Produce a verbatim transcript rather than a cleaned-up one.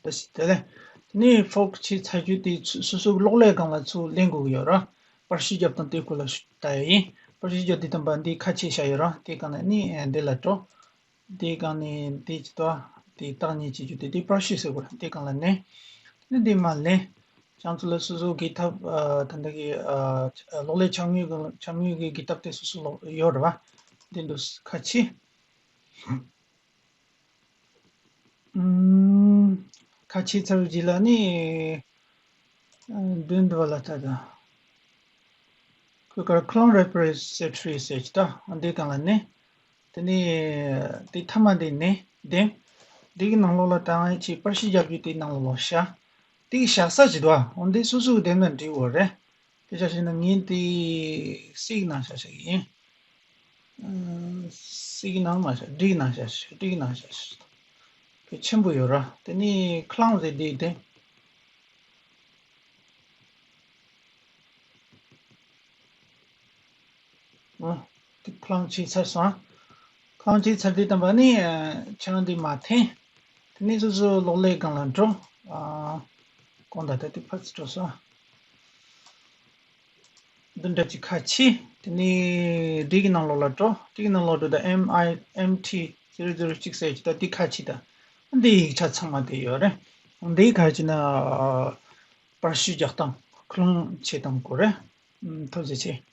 ད་ཞིག་དེ་ལས། དེ་ནས་ཕོག་བྱས་ཚར་རྒྱུ་དེ་ཚུ་སོ་སོའི་གློག་ཀླད་སྒང་ལ་ཚུར་ལེན་དགོས་ཀྱི་ཡོད་ར། པར་བཤུས་རྒྱབ་དང་དེ་སྐོར་ལ་ཞུ་ལྟ་ཡ་ཡིན། པར་བཤུས་རྒྱབ་དེ་དང་པ་འདི་ཁ་ཕྱེ་བཞག་ཡོད་ར། དེ་སྒང་ནས་ནི་འདི་ལ་འགྲོ། དེ་སྒང་ནས་དེ་ཅི་ཏོ། དེ་བཏང་ཉེས་བྱེད་རྒྱུ་དེ་དེ་པར་བཤུས་ཟེར་དགོས་ར། དེ་སྒང་ལ་ནས། དེ་ནས་དེ་མ་ལེན། ཁྱེད་ཚོ་ལ་སོ་སོ་གི་ཐབ་ཨ་ད་ལྟ་གི་ཨ་གློག་ཀླད་འཆར་དངོས་གི་འཆར་དངོས་གི་གི་ཐབ་དེ་སོ་སོ་ལོག་ཡོད་ར་བ། དེ་འདུག་ཁ་ཕྱེ། ཨུམ། ཁ་ཕྱེ་ཚར་རྗེས་ལ་ནི། ཨ་མདུན་དུ་བ་ལ་ལྟ་དང་། ཁོས་ཀར་Clone Repository ཟེར་གྱི་ད་འདི་སྒང་ལ་ནི། དེ་ནི། དེ་མཐའ་མ་འདི་ནི་འདེམས། འདི་གི་ནང་ལོགས་ལ་ད་ང་ཅིག་པར་བཤུས་རྒྱག་རྒྱུ་དེའི་ནང་ལོགས་ལ་བཞག་དེ་གི་བཞག་ས་ཅིག་འདུག་ཨ། འོ་འདི་སོ་སོ་གི་འདེམས་ན་འགྲིག་འོ་རེད། དེ་ཆ་བཞག་ན་ངས་འདི་སིག་ནང་བཞག་བཞག་གི་ཡིན། སིག་ནང་མ་བཞག་སྒྲིག་ནང་བཞག་སྒྲིག་ནང་བཞག་གལ་ཆེན་པོ་ཡོད་ར། དེ་ནི་Clone ཟེར་འདི་དེ། འོ། དེ་Clone བྱས་ཚར་སོང་། Clone བྱས་ཚར་དུས་ཙམ་པ་ནི་ཆང་འདི་མ་འཐེན། དེ་ནས་སོ་སོའི་གློག་ཀླད་སྒང་ལ་འགྲོ། ཨ། གོང་དང་ད་དེ་ཕར་ཚུར་འགྲོ་སོང་། འདི་འདྲ་ཅིག་ཁ་ཕྱེ། དེ་ནས་འདི་གི་ནང་ལོགས་ལ་འགྲོ། འདི་གི་ནང་ལོགས་འགྲོ་ད་M I M T zero zero six ཟེར་གྱི་ད་འདི་ཁ་ཕྱེ་ད། འདི་ཡིག་ཆ་ཚང་མ་དེ་ཡོད་རེད། འདི་ཁ་ཕྱེ་ན་པར་བཤུས་རྒྱག་སྟངས་Clone བྱེད་སྟངས་དགོས་རེད། ཐུགས་རྗེ་ཆེ།